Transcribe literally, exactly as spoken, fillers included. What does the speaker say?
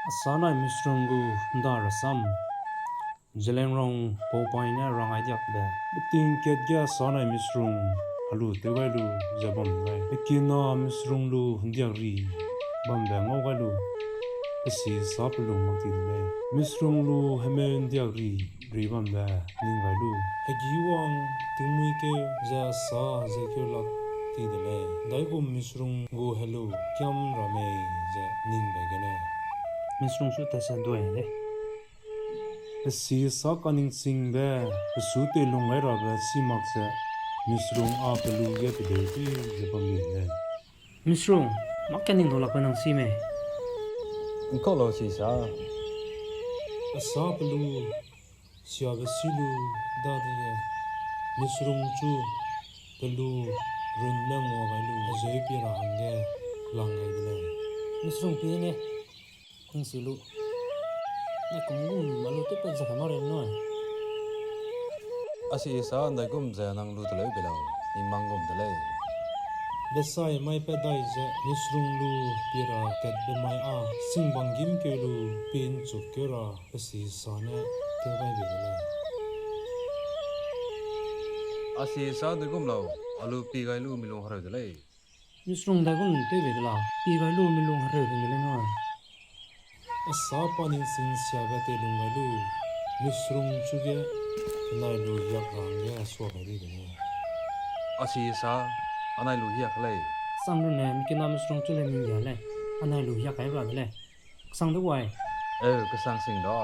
Asanai Misrung gu ’nda rasam. Zeliangrong paupai ne rang ai diakbe, peting kat ge Asanai Misrung helu tew gai lu ze bam gai, pe kina Misrung lu ’ndiak ri bambe ngau gai lu, pe sisa pe lung mak ti de lei. Misrung lu hemeu ’ndiak ri, ri bambe ning gai lu, hegi wang tingmuî keu ze sa ze keu lak ti de lei. Daigum Misrung gu helu kiam ra mei ze ningbe gene, Misrung su tese duai lei. Pe sisa kaningchingbe, pe su teilung gai rabe chî mak ze, Misrung â pe lu ge pedeu tui ze bam di lei. Misrung, mak ke ning dau lakbe nang si mei? ’Ngkau lau sisa. Asa pe lu siabe si lu dadege, Misrung chu pe lu runne ngua gai lu, hezeu pie ra hangge lang gai de lei. Misrung pie ne, ning si lu. Ne kum gum a lu tewpat ze ka ma rei nui. A sisa ’ndaigum ze nang lu teleu be lau, i mang gum de lei. Desai mai pat dai ze Misrung lu pie ra katbe mai â, singbang gîmkeu lu pie ’nchuk keu ra pe sisa ne tew gai bei de lei. A sisa ’ndaigum lau, a lu pie gai lu mi lung hereu de lei. Misrung ’ndaigum tew bei de la, pie gai lu mi lung hereu de lei nui. Asa pa ningsing siabe teilung gai lu, Misrung chu ge, penai lu hiak ra hangge sua gai di de lei. A sisa, anai lu hiak lei. Sang lu ne, mi kina Misrung chu le ning ga lei, anai lu hiak kai ra de lei. Kesang de wai. Eu, kesang sing da.